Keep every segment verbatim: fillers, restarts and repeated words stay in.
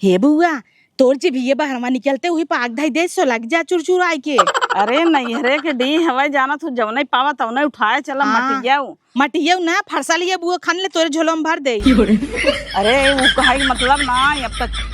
हे बुआ, तोर जिभिये बहरवा निकलते उही पाक धई दे, सो लग जा चुरचुर आइके। अरे नैहरे के डीह हवै, जाना तू जौने पावा तौने उठाए चला। हाँ। मटियाऊ। मटियाऊ ना, फरसा लिए बुआ खन ले, तोरे झोलो में भर दे। अरे उ कहै के मतलब ना, अब तक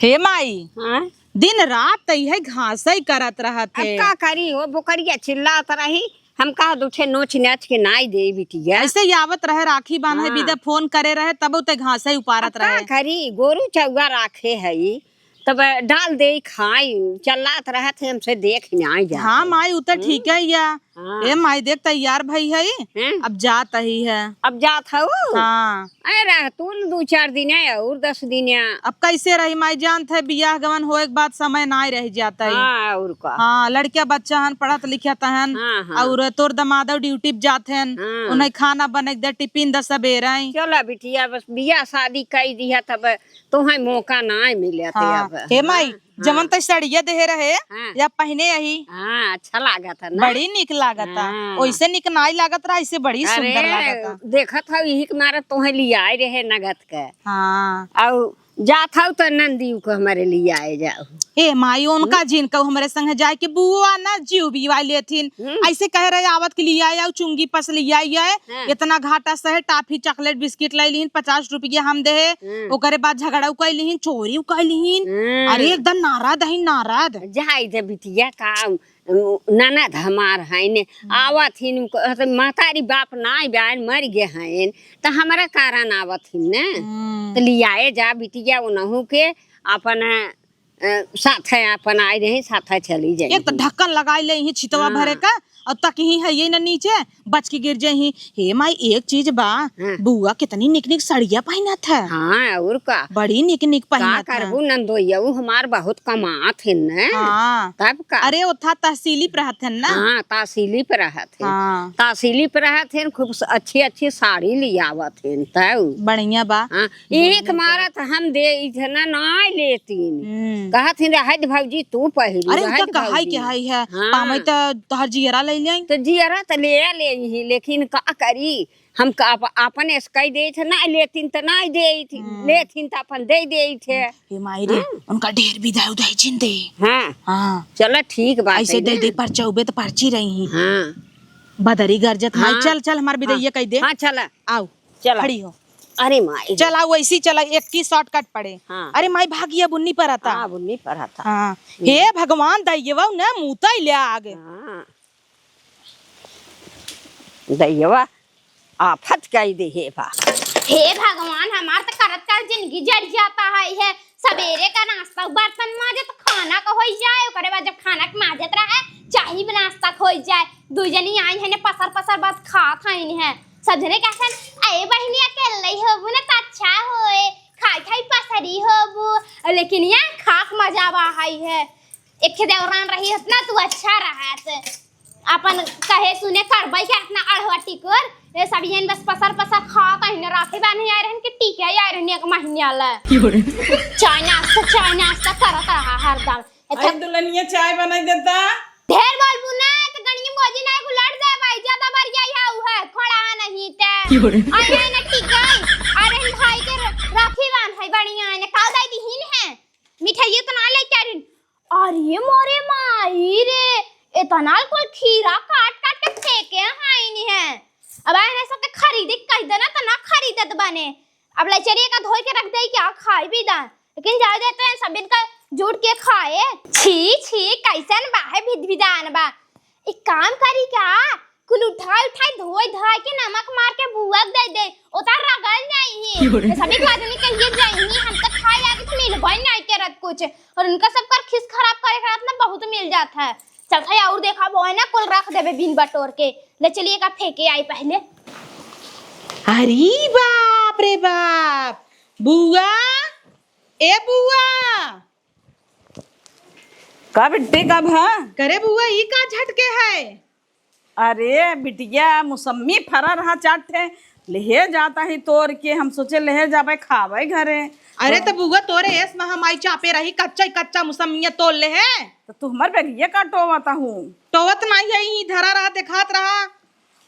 हे माई, हाँ? दिन रात त इहे घासै करत रहत अब है। का करी हो, बोकरिया चिल्लात रही, हम कहा दुठे नोच नाच के नाई दे बिटिया। ऐसे ही आवत रहे, राखी बांधे हाँ। बिदे फोन करे रहे, तब उते घासै उपारत अब का रहे। करी, गोरू चौगा राखे है, तब डाल दे खाई, चल्लात रहत है, हमसे देख नाई जात हाँ है। माई, उ त हम्म। ठीक है या। हाँ। ए माई, देख तैयार भई है, हैं? अब जात ही है। अब जात हऊ? हाँ। अरे रह तू न दू चार दिन है और दस दिन है। अब कैसे रही माई, जानत है बियाह गवन होए के बाद समय नाई रह जात है। हाँ, और का। हाँ, लड़किया बच्चा हन, पढ़त लिखत हन, हाँ, हाँ। और तोर दमादो ड्यूटी पे जात हन, हाँ। उन्हें खाना बने के दे, टिफिन द सबेरे। चला बिटिया, बस बियाह शादी कई दिया तब तोहै मौका नाई मिलत है हाँ। अब। हे माई, हाँ। जवन हाँ। तै सड़िया देहे रहे, हाँ। या पहिने अही? हाँ, अच्छा लागत है ना? बड़ी निक लागत है। हाँ। ओइसे निक नाई लागत रहा, ऐसे बड़ी अरे, सुंदर लागत है। देखत हौ, यही के मारे तोहे लियाए रहे नगद के। हाँ। अउ जात हौ त नंदी को हमरे लियाए जाओ। ए माई, उनका हम्म। जिन कहू हमरे संगे जाए के बुआ ना जीव बिवाई लेथिन। हम्म। ऐसे कहे रहे आवत के लियाए आउ, चुंगी पस लियाए आए। हाँ। इतना घाटा सहे, टाफी, चॉकलेट, बिस्किट लै लिहिन, पचास रुपया हम देहे, हम्म। ओकरे बाद झगड़ा उ कइ लिहिन, चोरी उ कइ लिहिन। हम्म। अरे एकदम नारद है, नारद। जाए दे बिटिया का, ननद हमार हइन, हम्म। आवत हिन, कहत महतारी बाप नाई बाइन, मर गे हइन, त हमरा कारण आवत हिन न। हम्म। त लियाए जा बिटिया उनहू के अपन अ, साथे अपन आइ रही, साथे चली जाई। एक त ढक्कन लगाइ लेइहीं छितवा हाँ। भरे का, अउ तकहीं है ये न नीचे, बच के गिर जाइहीं। हे माई, एक चीज बा, हाँ। बुआ कितनी निक निक सड़िया पहिनत है। हाँ, और का? बड़ी निक निक का पहिनत है। करबू नंदोइया, उ हमार बहुत कमात है न। हाँ। तब का? अरे, ओथा तहसीली पे रहत है ना। हाँ, तहसीली पे रहत है। हाँ। तहसीली पे रहत है, खूब स-, अच्छी अच्छी साड़ी लियावत है, तब। बढ़िया बा। हाँ, एक मारा त हम देइत है ना, नाई लेतीन। हम्म। कहत ही, "रहत भौजी, तू पहिरी, अरे, रहत उनका कहाई भौजी।" के हाई है, हाँ। पावई त तोहर जियरा ले लेई। त जियरा त ले लेई ही, लेकिन का करी, हम का आप-, आपन एसकई देइत है, नाई लेतीन त नाई देइत, हम्म। लेतीन त अपन दे देइत है। ए माई रे, हाँ। उनका ढेर बिदाई उदाई जिन दे। हाँ। हाँ। चला ठीक बा, ऐसे कह दे दे। दे, परचउबे त परची रही ही। हाँ। बदरी गरजत माई, हाँ। चल, चल, हमार बिदैया हाँ। कह दे। हाँ, चला। आउ। चला। खड़ी हो। अरे माई। चला, वैसी चला, एक की shortcut पड़े। हाँ। अरे माई, भागिया बुन्नी पर आता। हाँ, बुन्नी पर आता। हाँ। हम्म। हे भगवान, दैयवा न मूतै ले आग। हाँ। दैयवा आफत कई दे हे बा। हे भगवान, हमार त करत करत जिंदगी जर जाता है, है। सबेरे का नाश्ता, बर्तन माजे त खाना का होई जाए, ओकरे बाद जब खाना के माजत रहे, चाही भी नाश्ता का होई जाए। दू जनी आई है ने पसर पसर बात खात है इन्हें। सब जने कहते हैं, "अरे बहिनी, अकेले ही होबू ना त अच्छा होए, खाई खाई पसरी होबू।" लेकिन ये खास मजा आवा है, है। एक ठे देवरान रही होत ना, तू अच्छा रहत। अपन कहे सुने करबै के अपना अढ़वा टिकोर, ये सब येन बस पसर पसर खात अहिन, राखी बान्हे आए रहन कि टीके आए रहन एक महीने ले। क्यों रे? चाय नाश्ता, चाय नाश्ता करत रहा हरदम। एथे आई दुल्हनिया चाय बनाई देता। ढेर बोलबू ना, त गणिया मोजी ना गुलाट दे भाई, ज्यादा बार जाई है, उ है, खड़ा नहीं ते। क्यों रे? आई है ना टीके, आ रहन भाई के र-, राखी बान्हे, बढ़िया है ना, काल दाई दिहिन है। मिठाई तो ना लेके आ रही। अरे मोरे माई रे, इतना कुल खीरा काट काट के फेंके हैं इन्हें। अब आए ने सबके खरीदे कह देना त ना खरीदत बने। अब लचरिया का धोई के रख दे क्या खाई भी दान, लेकिन जाए देते हैं सब इनका जुट के खाए। छी छी, कैसन बा है भिदभिदान बा। एक काम करी का, कुल उठाई उठाई धोई धाई के नमक मार के बुआ के दे दे, ओता रगल जाई ही। क्यों रे? तो सभी आदमी कहिए जाई ही, हम तो खाए आगे तो मिलबे नहीं करत कुछ, और उनका सब कर खिस खराब करे करत ना बहुत मिल जात है। चल खाई और देखा वो है ना, कुल रख देबे बिन बटोर के। ले चलिए का फेंके आई पहले। अरे बाप रे बाप, बुआ, ए बुआ, का बिट्टी, का भा? करे बुआ, ई का झटके है? अरे बिटिया, मौसम्मी फरा रहा चार ठे, लेहे जाता ही तोर के, हम सोचे लेहे जाबे खाबे घरे। अरे तो त बुआ, तोरे एस में हम आई चापे रही, कच्चा ही कच्चा मौसम्मिया तोड़ लेहे। तो तू हमार बेगिया का टोवत हूँ? टोवत नहीं है, ई धरा रहा, देखात रहा।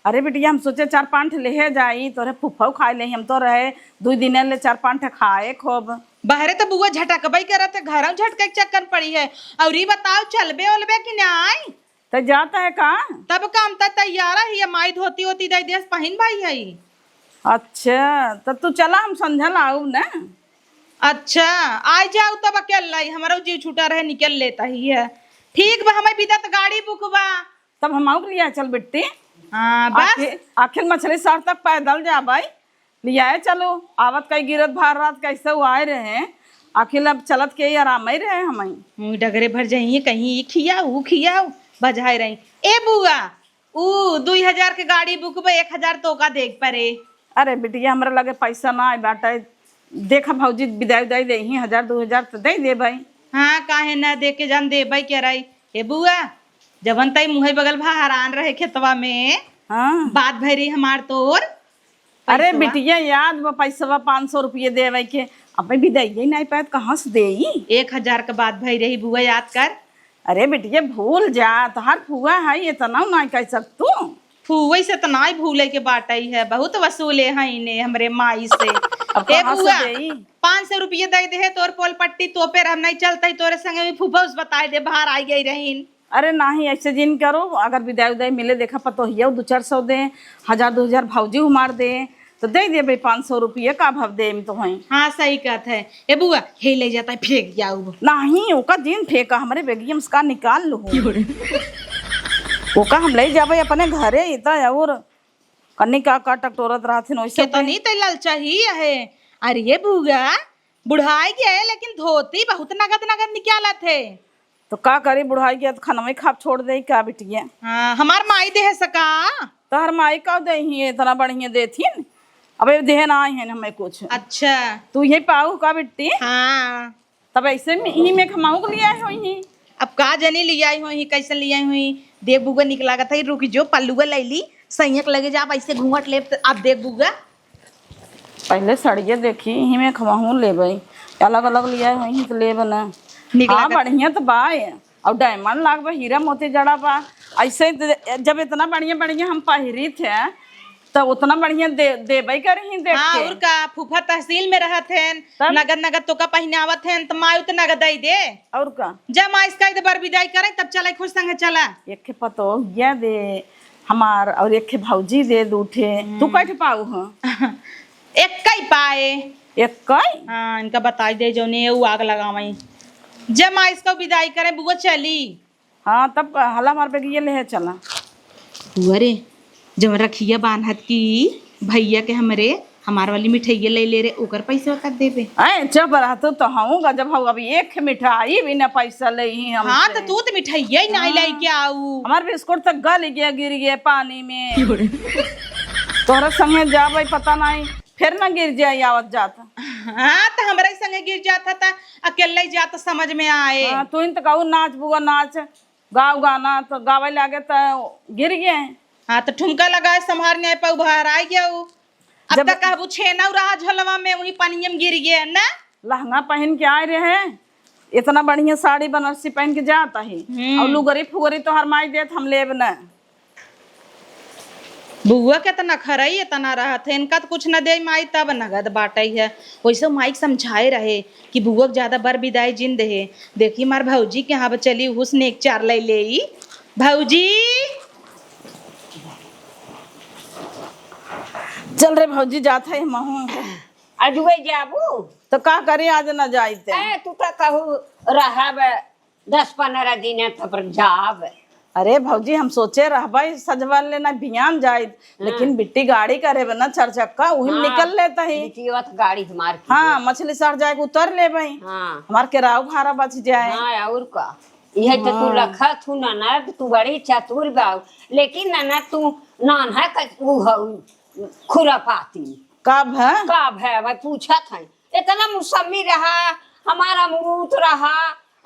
अरे बिटिया, हम सोचे चार पाँच ठे लेहे जाई, तोरे फुफाऊ खाए लेही, हम तो रहे दुइ दिन ले चार पाँच ठे खाए खूब। बहरे तो बुआ झटकबई करत है, घरौ झटके के चक्कर पड़ी है। और ई बताओ, चलबे ओलबे कि नाई? त जात है का? तब काम त तैयार ही, माई धोती ओती दे देस, पहिन भाई है। अच्छा, त तू चला, हम संझा लाऊ न। अच्छा, आ जाऊ तब अकेल लाई, हमरो जीव छूटा रहे, निकल लेता ही है। ठीक बा, हमें बिदत गाड़ी बुक बा। तब हम आऊ लिया चल बिट्टी। हाँ, बस। आखिर, आखिर मछली शहर तक पैदल जाबै, लियाए चलो। आवत कई गिरत भार रात कैसे वो आए रहे, आखिर अब चलत के ही आराम ही रहे हमें। मुँह डगरे भर जाइए, कहीं ई खियाओ, ऊ खियाओ, बजाए रही। ए बुआ, ऊ दुई हजार के गाड़ी बुक बा, एक हजार तोका देख परे। अरे बिटिया, हमरा लगे पैसा ना आए बाटे, देखा भौजी विदाई उदाई देही, हजार दो हजार तो दे देबै। हाँ, काहे ना दे के जान देबै के रही। ए बुआ, जवन तई मुँहे बगल भा हरान रहे खेतवा में, हाँ। बात भई रही हमार तोर। अरे पैसवा। बिटिया, याद बा पैसवा पाँच सौ रुपये देवे के, अब विदाई नहीं पाए, कहाँ से देई? एक हजार के बात भई रही बुआ, याद कर। अरे बिटिया, भूल जा, तोहार फुआ है, इतना ना कह सकतू। फुआ से तो नाई भूले के बाटई है, बहुत वसूले हैं इन्हें हमरे माई से। अब ए कहाँ से बुआ, देई? पाँच सौ रुपये दे दे, तोर पोल पट्टी तोपे रहब, नहीं चलते ही तोरे संगे में फूफा उस बताए दे, बाहर आई गई रहीन। अरे नाही, ऐसे जिन करो, अगर विदाई उदाई मिले, देखा पतोहिया दो चार सौ दे, हजार दो हजार भौजी उमार दे, तो दे देबे पाँच सौ रुपये, का भाव देम तो हैं। हाँ, सही कहत है। ए बुआ, हे ले जाता है, फेंक जाऊ। नाही, ओका जिन फेंका, हमरे बेगिया में से का निकाल लो। ओका हम ले जाबे अपने घरे, इता और कन्नी का का टकटोरत रहथिन, ओइसे केतनी ते ललचाही है। अरे ये बुआ, बुढ़ाई गया है, लेकिन धोती बहुत नगद नगद निकालत है। तो का करी, बुढ़ाई गया तो खनवे खाब छोड़ दे का बिटिया? हाँ, हमार माई देहे सका। तोहर माई का देही, इतना बढ़िया देथिन, अब ये देहे ना आई है हमें कुछ। अच्छा। तू ये पाऊ का बिट्टी? हाँ। तब ऐसे में, इही में खमाऊ के लिए आए होई ही। अब का जनी लियाई होई, कैसे लियाई होई? देख बुआ, निक लागत है, रुक जो, पल्लुआ ले ली, सैया के लगे जा, अब ऐसे घूंघट लेब त, अब देख बुआ। पहले सड़िए देखी, इही में खमाऊ लेबै, अलग अलग लियाई होई ही तो लेब ना। निक हाँ, लागत। बढ़िया तो बा, और डायमंड लाग बा, हीरा मोती जड़ा बा, ऐसे त जब इतना बढ़िया बढ़िया हम पहिरी थे, त उतना बढ़िया दे, देबै करही देख हाँ, के। और का, फूफा तहसील में रहत हैं, तब? नगद नगद तोका पहिनावत हैं, त माई त नगद दई दे। और का? जा माई से कह दे, बर विदाई करे, तब चले खुश संगे चला। एक खे पतोहिया दे हमार, और एक खे भौजी दे दू ठे। हम्म। तू कै ठे पाऊ ह? एक कई पाए। एक कई? हाँ, इनका बताई दे, जौने ऊ आग लगावई। जा माई से कह विदाई करे, बुआ चली। हाँ, तब हला हमार बेगिया लेहे चला। बुआ रे, जब रखिया बान्हत की भैया के हमरे, हमार वाली मिठाइया ले ले रे, ओकर पैसा कब देबे? ऐ, चुप रह तू तो, हूँ गजब हऊ, अभी एक मिठाई भी ना पैसा ले ही हमसे। हाँ, तो तू तो मिठाइया ही नहीं हाँ। लेके आऊ। हमार बिस्कुट तो गल गया, गिर गया पानी में। तोहरा संगे जाबे पता नहीं, फिर ना गिर जाए आवत जात। हाँ, तो हमरा ही संगे गिर जात है, तो अकेले ही जात समझ में आए। हाँ, तू इन तो कहू नाच बुआ नाच, गाओ गाना, तो गावे लागे तो गिर गए। हाँ, तो ठुमका लगाए संभार नहीं पाऊ, बाहर आ गया ऊ। अब जब तक कहबू छेना रहा झलवा में, वही पनिया में गिर गए ना। लहंगा पहन के आए रहे, इतना बढ़िया साड़ी बनारसी पहन के जात ही, हम्म। और लुगरी फुगरी तोहर माई देत हम लेब न। बुआ के त नखरई एतना रहत है, इनका त कुछ न देई माई तब नगद बाटई है। वैसे माई के समझाए रहे कि बुआ के ज्यादा बर विदाई जिन देहे। देखी मार भौजी के यहाँ चली, हुस नेक चार लई लेई। भौजी! चल रे भौजी, जात है महू। अजुए जाबू? तो का करी, आज न जाइत। ए, तू तो कहू रहब। दस पन्द्रह दिन तब जाब। अरे भौजी, हम सोचे रहबै सजवल लेना बिहान जाइत, हाँ। लेकिन बिट्टी गाड़ी करे बना चार चक्का, उही में हाँ, निकल लेता ही। बिटिया तो गाड़ी हमार की हाँ, है। मछली शहर जाए के उतर लेबै। हाँ। हमार केराव भाड़ा बच जाए। हाँ, और का? यह तो तू हाँ। रखत हूँ ननद, तू बड़ी चतुर बाऊ, लेकिन ननद तू नान है क-, ऊ हऊ खुरापाती। कब है? कब है? मैं पूछत है। इतना मौसमी रहा, हमार अमरूद रहा,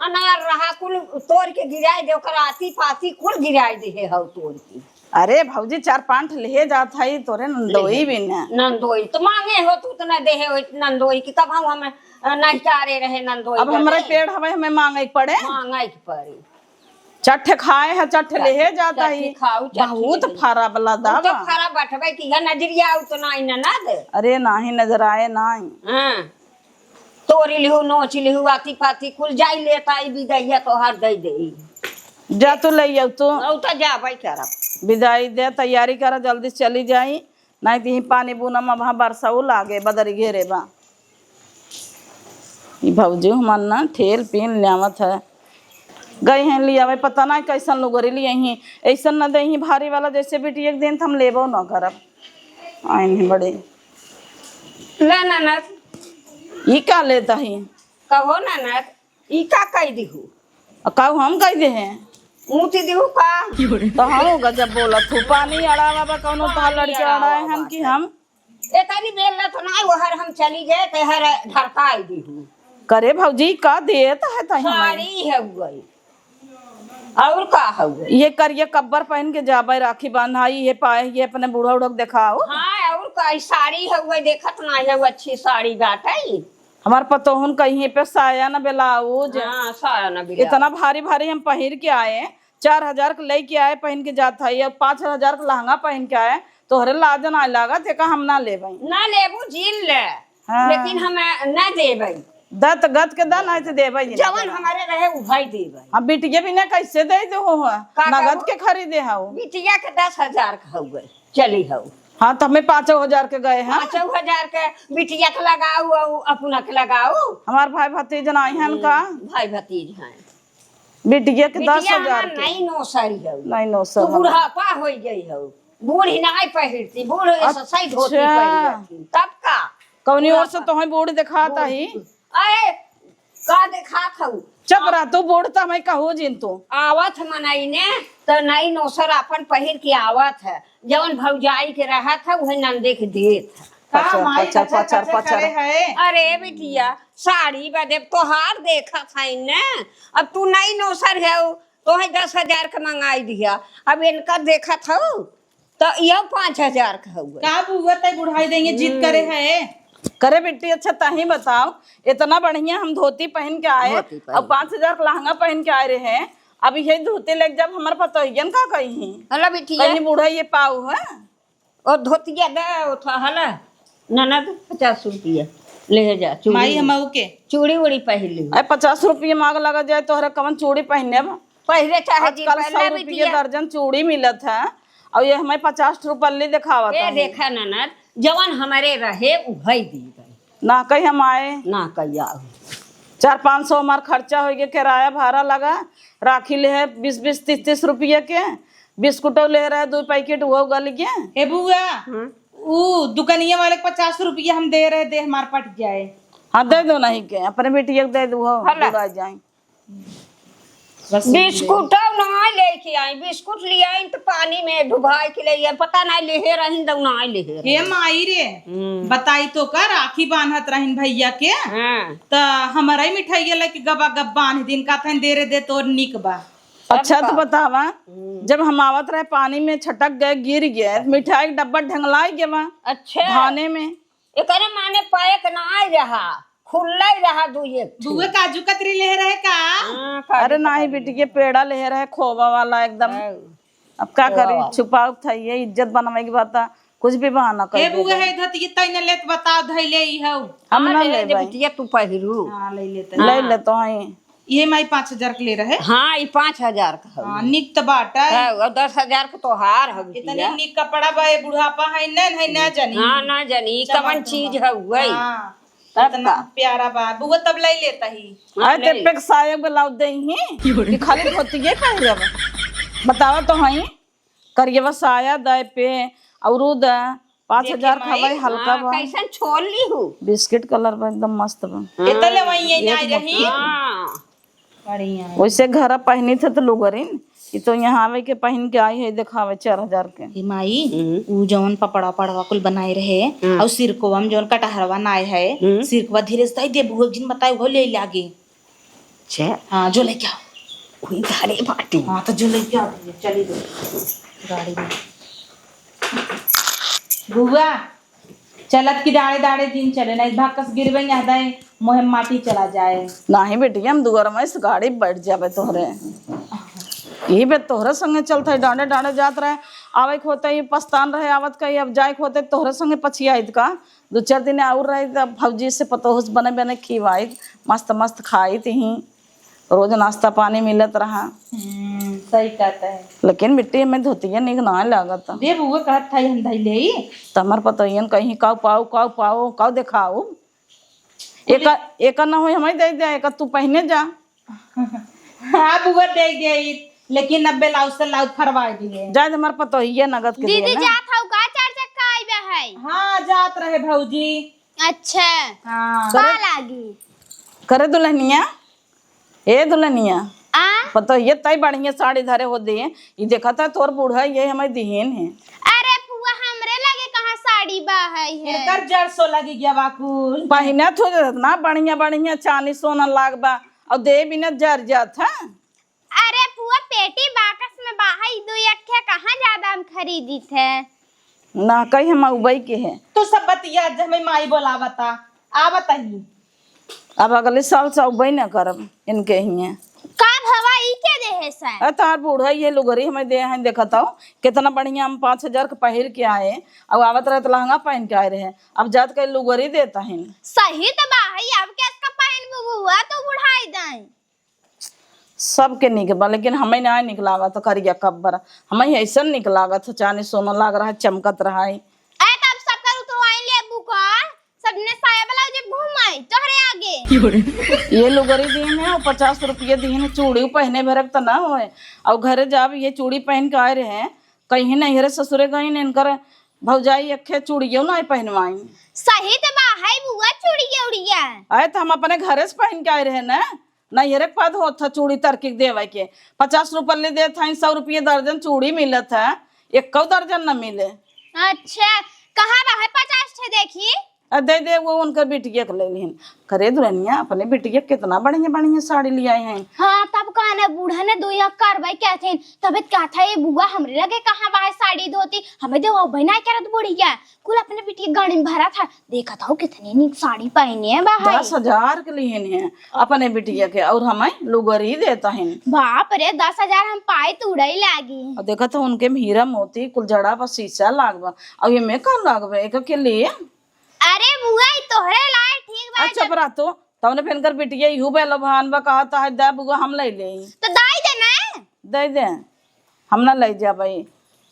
अनार रहा, कुल तोड़ के गिराए दे, ओकर आती पाती कुल गिराए दे है, हऊ तोड़ के। अरे भौजी, चार पाँच ठे लेहे जात हई, तोरे नंदोई लेहे। भी न। नंदोई तो मांगे हो, तू तो न देहे हो नंदोई की, कब हम, हम, अ, नहीं चारे रहे नंदोई अब का हमरा दे। पेड़ हवे, हमें मांगे के पड़े। मांगे के पड़े। चट्ठे खाए है, चट्ठे लेहे जाता ही। खाऊ, चट्ठे बहुत लेहे। फरा वाला दावा। तो फरा बटवे की है, नजरिया आऊ तो नाई ननद। अरे नाही नजर आए नाई। हाँ। तोरी लिहू, नोच लिहू, आती पाती कुल जाई लेता, ई बिदैया तोहार दे देई। जा तू ले आऊ तू। औ त जाबै करब। बिदाई दे, तैयारी करा, जल्दी से चली जाई, नाहीं त यहीं पानी बूना में वहाँ बरसाऊ लागे, बदरी घेरे बा। ई भौजी हमन ना ठेल पीन ल्यावत है, गई हैं लियावे, पता नाहीं कैसन लुगरी लिए ही, ऐसन न दे ही भारी वाला, जैसे बिटिया के दिन त हम लेबो न करब। आइन ही बड़े। ले ननद। ई का लेता ही? कहो ननद, ई का कह दिहू? आ, का हम कह दे हैं? ऊँची दिहू का? तो हम गजब बोलत हूँ, पानी अड़ावा बा, कौनो तोहार लड़के अड़ाए हन कि हम? ए तनी बेल न तो ना, वो हर हम चली गए, ते हर ढरकाई दिहू। करे भौजी, का देत है तही हमारी? साड़ी है गई। और का हउवे? ये करिया कब्बर पहन के जाबे, राखी बांधाई, ये पाए, ये अपने बूढ़ा उढ़ा के देखाओ। हाँ, और का, ई साड़ी हउवे, देखत ना है, अच्छी साड़ी बाटे। हमार पतोहन कहीं पे साया न ब्लाउज। हाँ, साया न ब्लाउज। इतना भारी भारी हम पहिर के आए, चार हजार के लेके आए, पहन के जात है, अब पाँच हजार के लहंगा पहन के आए, तोहरे लाज ना लागत है का हम ना लेबे? ना लेबू, जीन ले। हाँ। लेकिन हम ना देबै। दत गत के दा, नाहीं तो देबै ही ना जवन देबै। हमारे रहे, उहै देबै। हम बिटिया बिना कैसे दे दो हो? का नगद कहू? के खरीदे हऊ। बिटिया के दस हजार के हउवे, चली हऊ। हाँ, तो हमें पाँचो हजार के गए हैं। पाँचो हजार के बिटिया के लगाऊ, अउ अपना के लगाऊ। हमार भाई भतीज नाहीं हन का? हम्म, भाई भतीज हैं। बिटिया के बिटिया दस हजार हमार के। नाहीं नौसरी हऊ। नाहीं नौसर तू हमार। बुढ़ापा होइ गई हऊ। बूढ़ी नाहीं पहिरती, बूढ़ ऐसा सही धोती अच्छा। पहिरती। तब का? कौनी ओर से तोहई बूढ़ देखात ही? अरे, का देखात हऊ? चुप रह तू, बूढ़ त हमें कहू जिन तू। आवत मनई ने त नई नौसर आपन पहिर के आवत है, जवन भौजाई के रहत है, उहे नंदे के देत है। का पचर, माई पचर, कचर, पचर, कचर पचर। करे है? अरे बिटिया, साड़ी बदे तोहार देखत है ने, अब तू नई नौसर है, तोहे दस हजार के मंगाई दिया, अब इनका देखत हऊ, त इहो पाँच हजार के हउवे। का बुआ तै बुढ़ाई देंगे, जिद करे है। करे बिट्टी, अच्छा तही बताओ, इतना बढ़िया हम धोती पहन के आए, धोती पहन। अब पाँच हजार के लहंगा पहन के आए रहे, अब यही धोती लेके जब हमार पतोहियन का कही, हला बिटिया। कहीं बूढ़ा ये पाऊ है। और धोतिया दे, ओ थो हला, ननद, पचास रुपया ले जा, चूड़ी माई उड़ी। हम के चूड़ी उड़ी पहन ली। अरे, पचास रुपये मांग लगा जाए, तोहरा कवन चूड़ी पहने बा? पहले चाहे जिन आजकल पहन सौ ले रुपये बिटिया। दर्जन चूड़ी मिलत है, और ये हमें पचास रुपये दिखावत ए, है। देखा ननद, जवन हमारे रहे, उहई दी गई। ना कहीं हम आए। ना कहीं आओ। चार पाँच सौ हमार खर्चा होइ गया, किराया भाड़ा लगा, राखी ले है बीस बीस तीस तीस रुपये के, बिस्कुटो ले रहे दो पैकेट, वो गल गया। ए बुआ, हम्म। ऊ दुकनिया वाले के पचास रुपया हम दे रहे, दे हमार पट जाए। हाँ, दे दो नहीं के, अपने बेटिया के दे दो, हो, हला। बुला जाए। बस बिस्कुटो ना लेके आई, बिस्कुट ले आई तो पानी में डुबाई के ले आई, पता नहीं लेहे रहिन दो ना लेहे रहिन। हे माई रे, हम्म। बताई तो का, राखी बांधत रहिन भैया के, हाँ। त हमारा ही मिठाई लेके गबा गब बांध दिन, का थन दे रे दे तोर निक बा। अच्छा, तब तो का? बतावा, हम्म। जब हम आवत रहे, पानी में छटक गए, गिर गए, मिठाई के डब्बा ढंगलाई गए बा अच्छा। धाने में। एकरे माने पैक ना रहा, खुल्ला ही रहा दू एक ठे। बुआ काजू कतरी ले रहे का? हाँ, काजू अरे नाही कतरी। बिटिया, पेड़ा ले रहे, खोवा वाला एकदम। हाँ। अब का खोवा करी, वाला। छुपाव था, ये इज्जत बनवाई के बात, कुछ भी बहाना कर ए दे बुआ भाई। है धतिये तैने लेत बताओ, धैले ही हऊ। हम हाँ, ना ले ले ले भाई। बिटिया, तू पहिरू। हाँ, ले लेते। ले हाँ। ले तो हई। ये माई पाँच हजार के ले रहे? हाँ, ई पाँच हजार का हउवे। हाँ, निक त बाटा। है, और दस हजार के तोहार हउ इतनी बिटिया। निक कपड़ा बा, ये बुढ़ापा है, न, है, ना जानी। हाँ, ना जानी, ई चला कवन तो चीज बा। हउवे? हाँ, तब इतना का? प्यारा बा। बुआ तब ले लेता ही। हाँ, आए ले ते ले। पे के साया ब्लाउज दे ही, कि खाली धोतिये पहिरब? बतावा तो हई, करियवा साया दे पे, और उ दे, पाँच हजार देखे माई, खवाई हल्का हाँ, बा। कैसन छोड़ ली हूँ? बिस्किट कलर बा, एकदम मस्त बा। एतले वही ये एक ना नंबर। रही। हाँ। बढ़िया है। वैसे घर पहनी थे तो लुगरिन, ई तो यहाँ आवे के पहन के आई है, देखावे चार हजार के। हे माई, हम्म। उ जौन पपड़ा पड़वा कुल बनाए रहे, हम्म। और सिरकवा में जौन कटहरवा नाए है, हम्म। सिरकवा धीरे से ताई देबू, एक जिन बताए, वो ले लागे। छे। हाँ, जो लेके आओ। कोई घरे बाटी। हाँ, तो जो लेके आओ, चली दो गाड़ी में। बुआ, चलत की दाड़े दाड़े दिन चले, नहीं भक्कस गिरबे यहाँ दाए, मोहे माटी चला जाए। नाही बेटी, हम दुआर में इस गाड़ी बैठ जाबे तोहरे। यही बे तोहरे संगे चलत है, डांडे डांडे जात रहे, आवे के होते ही पछतान रहे, आवत कही अब जाए के होते तोहरे संगे पछियाइत का, दो चार दिन और रहे, तब भौजी से पतोह से बने बने खिवाइत, मस्त मस्त खाइत ही, रोज नाश्ता पानी मिलत रहा। हम्म, सही कहता है। लेकिन बिट्टी, हमें धोतिया निक ना लागत। दे बुआ, कहत था हम धई लेई। त हमार पतोहियन कहीं काऊ पाऊ, काऊ पाऊ, काऊ देखाऊ। एक, एक ना होई, हमें दे दे, एक तू पहने जा। हाँ बुआ, दे दे, लेकिन अब ब्लाउज से लाउज फरवाई दिए। जाए दे, हमार पतोहिया नगद के दीदी दिए ना। जात हऊ का चार चक्का आइबे है? हाँ, जात रहे भौजी। अच्छा। हाँ। का करे, लागी? करे दुल्हनिया, ए दुल्हनिया, आ? पतोहिया तई बढ़िया साड़ी धरे हो दे, ई देखत है तोर बूढ़ा ये हमें दिहेन है। अरे फुआ, हमरे लगे कहाँ साड़ी बा है, है? एकर जर सो लगी गया बाकुल। पहिना थो ना बढ़िया बढ़िया चानी सोना लाग बा, और दे बिना जर जात है। अरे फुआ, पेटी बाकस में बा है, दो अखे कहाँ ज्यादा हम खरीदी थे। ना कही हम उबई के है। तू सब बतिया, जब हमें माई बोलावता, आवत ही। अब अगले साल से उबई ना करब इनके हिये। का भवा ई के दे है सर? अरे तार बूढ़ा ये लुगरी हमें दे हैं, देखत हो कितना बढ़िया हम पाँच हजार के पहिर के आए, अब आवत रहे तो लहंगा पहन के आए रहे, अब जात के लुगरी देता है। सही तो बा है, अब कैस का पहन बुआ तो बुढ़ाई दाई। सबके निक बा, लेकिन हमें ना निक लागत करिया कब्बर, हमें ऐसन निक लागत चानी सोना लाग रहा है, चमकत रहा है। अरे तब सबकर उतरवाई लेबू का, सबने साया ब्लाउज घूमाई तोहरे आगे। ये लुगरी दीन है और पचास रुपये दीन है, चूड़ी पहने भरक तो ना होए। और घरे जाब ये चूड़ी पहन के आए रहे, कहीं नहीं रे ससुरे गई ने इनकर भौजाई एक खे चूड़ियों ना पहनवाई। सही तो बा है बुआ चूड़िया उड़िया। आए तो हम अपने घरे से पहन के आए रहे ना, नैहरे के बाद होत था चूड़ी तरकी के देवे के। पचास रुपये ले देत हईं, सौ रुपये दर्जन चूड़ी मिलत है, एक्को दर्जन न मिले। अच्छा, कहाँ बा है पचास ठे देखी? आ, दे दे, वो उनकर बिटिया के ले लिहन। करे दुल्हनिया, अपने बिटिया के कितना बढ़िया बढ़िया साड़ी ले आए हैं। हाँ, तब कहने बूढ़ा ने दो या करवाई क्या थे, तबे कहत है, "ए बुआ, हमरे लगे कहाँ बा है साड़ी धोती, हमें दे वो बहना करत बुढ़िया।" कुल अपने बिटिया गाड़ी में भरा था, देखत हो कितनी नीक साड़ी पहने है बा है। दस हजार के लिहन है अपने बिटिया के, और हमें लुगरी देता है। बाप रे, दस हजार हम पाई तो उड़ाई लागी। और देखत हो उनके में हीरा मोती कुल जड़ा बा, शीशा लाग बा, और ये में का लाग बा, एक के लिए? अरे बुआ, ई तोहरे लाए ठीक बा। अच्छा, जब बरा तो तौने पे इनकर बिटिया इहू बेलो भान बा, कहत है, "दे बुआ, हम ले लेई।" तो दाई दे ना। दे दे, हम ना ले जाबे।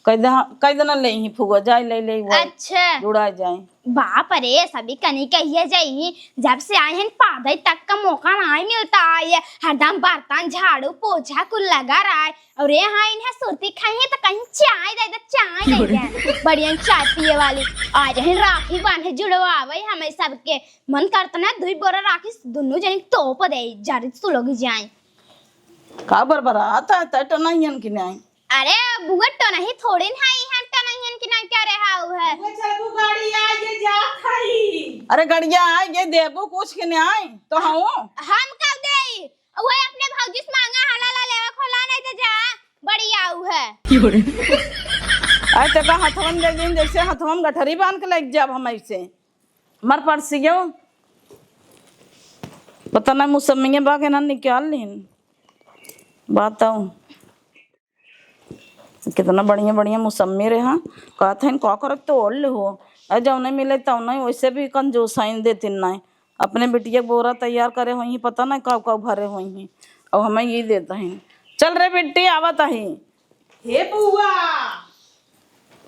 कह दे, कह दे ना ले ही फुआ, जाए ले ले वो। अच्छा। जुड़ा जाए। बाप रे, सभी कनी कहिए जाई, जब से आए हैं पादे तक का मौका नहीं मिलता है, हरदम बर्तन, झाड़ू, पोछा कुल लगा रहा है। और ये हाँ, इन्हें सुरती खाई है तो कहीं चाय दे दे, चाय दे दे। बढ़िया चाय पिए वाली। आज ही राखी बांधे जुड़वावे हमें सबके। मन करता ना दुई बोरा राखी दोनों जनी तोप दे, जरी सुलग जाए। का बरबरात है, तै टनहियन की नाई? अरे बुआ, टनही थोड़ी ना है, हम टनहियन की नाई क्या रहा हु है। बुआ, चलबू गाड़ी आ ये जात हई। अरे गड़िया आ ये देबू कुछ की नाई, तो हूँ। हम कब देई? वो अपने भौजी से मांगा हला ला लेवा खोला नहीं तो जा, बड़ी आऊ है। अरे ते का हथवन दे दिन जैसे हथवन गठरी बांध के लेके जाब हम ऐसे। मर परसियो। पता ना मौसमिया बा के ना निकाल लीन। बताओ। कितना बढ़िया बढ़िया मौसमी रहे, हाँ। कहत हन, "का करब तो ओढ़ ले हो।" अरे जौने मिले तौने, वैसे भी कंजूस हईन, देतिन नाई। अपने बिटिया के बोरा तैयार करे होई, पता ना काउ काउ भरे होई। अब हमें ये देत हन। चल रे बिट्टी, आवत ही। हे बुआ,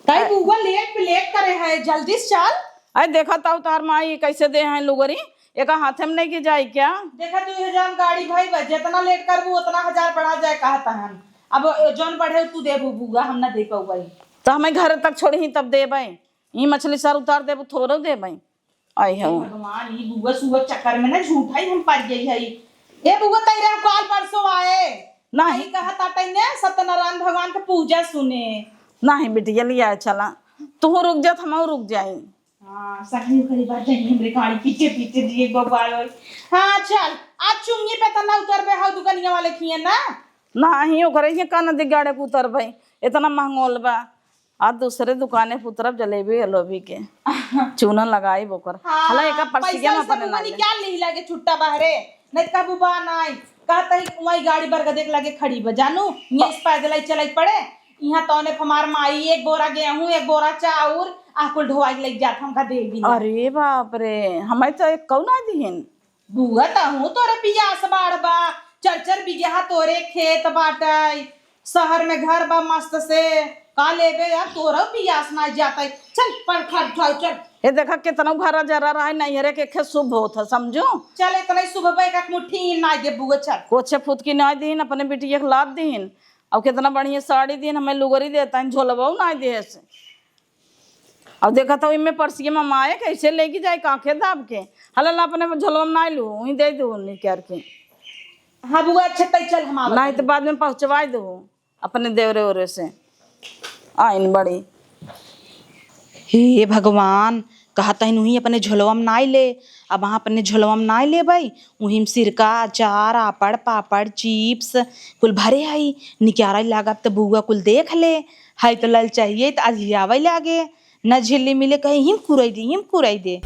तई बुआ लेट पे लेट करे है, जल्दी से चल। अरे देखा ताऊ तार माई कैसे दे हैं लुगरी, एका हाथे में नहीं की जाई क्या? देखा दू हजार गाड़ी भाई बा, जितना लेट करबू उतना हजार बढ़ा जाए कहत हन। अब जौन बढ़े तू देबू बुआ, हम ना दे पउबई। तो हमें घर तक छोड़ी तब देबे, ई मछली सर उतार देबू थोड़ो देबे। आई हे हे। भगवान, ई बुआ सुआ चक्कर में ना झूठा ही हम पड़ गई है। ए बुआ, तैरे हम काल परसों आए। नहीं। नहीं कहत आटे ने सत्यनारायण भगवान के पूजा सुने। नहीं बिटिया, लिया चला। तू रुक जा, हम रुक जाई। हाँ, सही करी बात है, हमरे गाड़ी पीछे पीछे दिए बबुआ लोग। हाँ, चल, आज चुंगी पे तना उतरबे हौ दुकनिया वाले खिए ना। नहीं, ओकरे ये कान दिगाड़े के उतरबे, इतना महंगोल बा। आज दूसरे दुकाने पे उतरब, जलेबी अलोबी के। चूना लगाई बोकर। हाँ, हला एका परसिया पैसा में वैसा अपने ना बुआ ले। निकाल ली लागे छुट्टा बाहरे। नहीं कहबू बा नाई, कहत ही वही गाड़ी बरगदे के लगे खड़ी बा, जानू, यस पैदल ही चलई पड़े। इहाँ तौने हमार माई एक बोरा गेहूं, एक बोरा चाउर, आ कुल ढोवाई के लई जात हमका दे दिया। अरे बाप रे, हमें तो एक कौ ना दिहिन। बुआ तहूँ तोरे पियास बाढ़ बा, चार चार बीघा तोरे खेत बाटै, शहर में घर बा मस्त से, का लेबे यार, तोरो पियास ना जातै। चल, पर खा उठाओ, चल। ए, देखा, केतनो घरा जरा रहे, नैहरे के खे शुभ होत है, समझो। चल, इतना ही शुभ बा, एक मुट्ठी ही ना दे बुआ, चल। कोछे फुतकी ना दीन, अपने बिटिया के लाद दीन, और केतना बढ़िया साड़ी दीन, हमें लुगरी देता है, झोलबो ना दे से। और देखा तो इनमें पर्सिया में माए कैसे लेके जाए, कांखे दाब के। हला ला, अपने झोलवा में ना लू, वहीं दे दू निकाल के। हाँ बुआ, अच्छा, तै चल, हम आवत नहीं तो हई। बाद में पहुँचवाई दू अपने देवरे ओरे से। आइन बड़ी। हे भगवान, कहत हइन उहीं अपने झोलवा में नाई ले, अब वहाँ अपने झोलवा में नाई लेबै, उहीं में सिरका, अचार, आपड़, पापड़, चिप्स कुल भरे हई। निकारै लागब त बुआ कुल देख ले, हई तो ललचाइए त अझियावै लागे। न झिल्ली मिले कहे, "हिम कुरई दे, हिम कुरई दे।"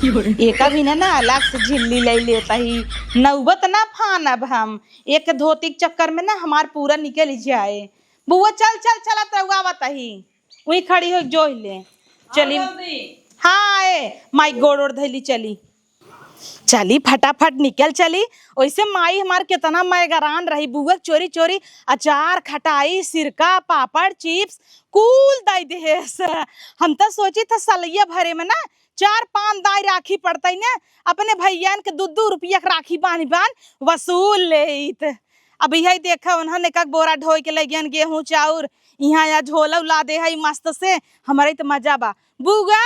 एका भी ना, ना अलग से झिल्ली ले लेता ही, नौबत ना फानब हम। एक धोती के चक्कर में ना हमार पूरा निकल जाए। बुआ, चल, चल, चलत रहुआ, आवत ही। वहीं खड़ी हो, जोह ले। चली। हाँ, ए, माई गोड़ ओड़ धैली, चली। चली, फटाफट निकल चली। ओइसे माई हमार केतना मैगरान रही, बुआ चोरी चोरी अचार, खटाई, सिरका, पापड़, चिप्स कुल दई देहेस। हम त सोची था सलैया भरे में ना चार पाँच दाई राखी पड़तई ना, अपने भैयान के दू दू रुपया के राखी बांध बांध वसूल लेइत। अब यही देखा, उन्हन एक एक बोरा ढोई के लइ गयन गेहूं चाउर, इहाँ या झोला लादे हई मस्त से, हमरे त मजा बा। बुआ,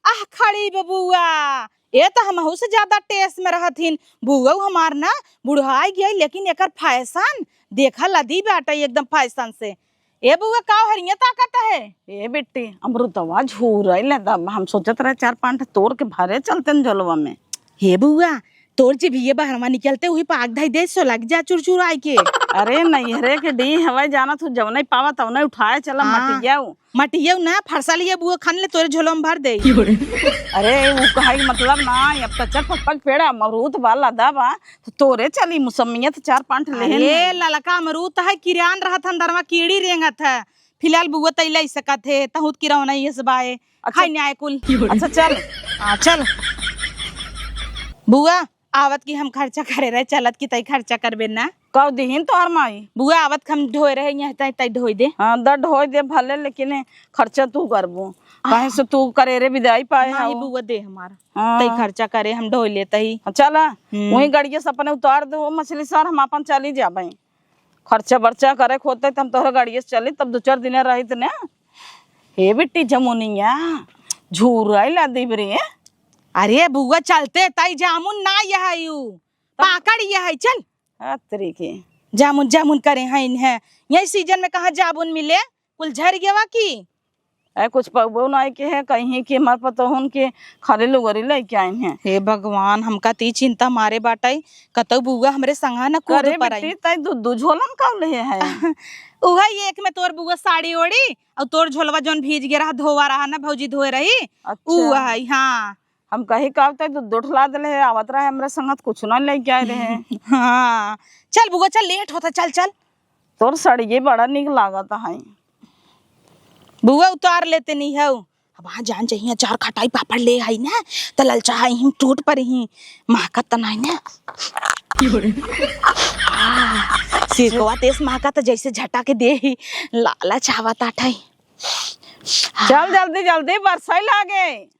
आह, खड़ी बे बुआ, ए त हमहू से ज्यादा टेस में रहत हिन। बुआ हमार ना बुढ़ाई गई, लेकिन एकर फैशन देखा, लदी बाटे एकदम फैशन से। ए बुआ, का हरिया ताकत है? ए बिट्टी, अमरुदवा झूरई ले दब, हम सोचत रहे चार पाँच ठे तोड़ के भरे चलते न झोलवा में। हे बुआ, तोर जीभिये बहरवा निकलते उही पाक धई दे, सो लग जा चुरचुराई के। अरे नैहरे के डीह हवै, जाना तू जवने पावा तवने उठाए चला। हाँ। मटियाऊ। मटियाऊ ना, फरसा लिए बुआ खन ले, तोरे झोलवा में भर दे। अरे उ कहै के मतलब ना, अब त चल पकपक पेड़ अमरूद बा, लदा बा, तो तोरे चली मुसम्मिया त चार पाँच ले अरे लेन। ललका अमरूद त है, किरान रहत है, अंदरवा कीड़ी रेंगत है। फिलहाल बुआ तैला ही सकत है, तहूत किरौना ये सब आए। अच्छा। खाई न्याय कुल। अच्छा चल। हाँ चल। बुआ, आवत की हम खर्चा करे रहे, चलत की तई खर्चा करबे ना। कब दिहिन तोहर माई? बुआ, आवत हम ढोए रहे, यहाँ तई, तई ढोए दे। हाँ, द ढोए दे भले, लेकिन खर्चा तू करबू। आह। काहे से तू करे रे विदाई पाए नहीं हो। बुआ, दे हमार। हाँ। तई खर्चा करे, हम ढोए लेते ही। हाँ, चला। हम्म। वहीं गड़िया से अपने उतार दो मछली सार, हम अपन चली जाबे। खर्चा बर्चा करे के होते त हम तोहरे गड़िया से चली, तब दो चार दिन रहित ने। हे बिट्टी जमुनिया, झूराई ला देब रे। अरे बुआ, चलते तई जामुन ना यह यू, तब? पाकड़ यह है, चल। आ तेरी के। जामुन, जामुन करे हैं इन्हें। यही सीजन में कहाँ जामुन मिले? कुल झर गवा की? ए, कुछ पौबो नाई के है, कहीं कि हमार पतोहन के खाली लुगरी लेके आइन हैं। हे भगवान, हमका ती चिंता मारे बाटई, कतौ बुआ हमरे संगा न कूद अरे पड़ई। बिट्टी, तई दू, दू झोलन का ले है? उहई एक में तोर बुआ साड़ी ओढ़ी, और तोर झोलवा जौन भीज गया रहा, धोवा रहा ना, भौजी धोए रही, अच्छा। उ है, हाँ। हम कही का तई दू, दू ठो ला देले है, आवत रहे हमरे संगत, कुछ ना लेके आए रहे। हाँ, चल बुआ, चल, लेट होता, चल, चल। तोर सड़िये बड़ा नीक लागत है। बुआ उतार लेते नहीं है। अब हाँ जान चाहिए, चार खटाई पापड़ ले आई ना, त ललचा आई हम टूट पर ही, महकत त नहीं ना। आ, सिरकवा तेज महकत जैसे झटा के दे ही, लालच आवत आठई। चल जल्दी जल्दी, बरसाई लागे।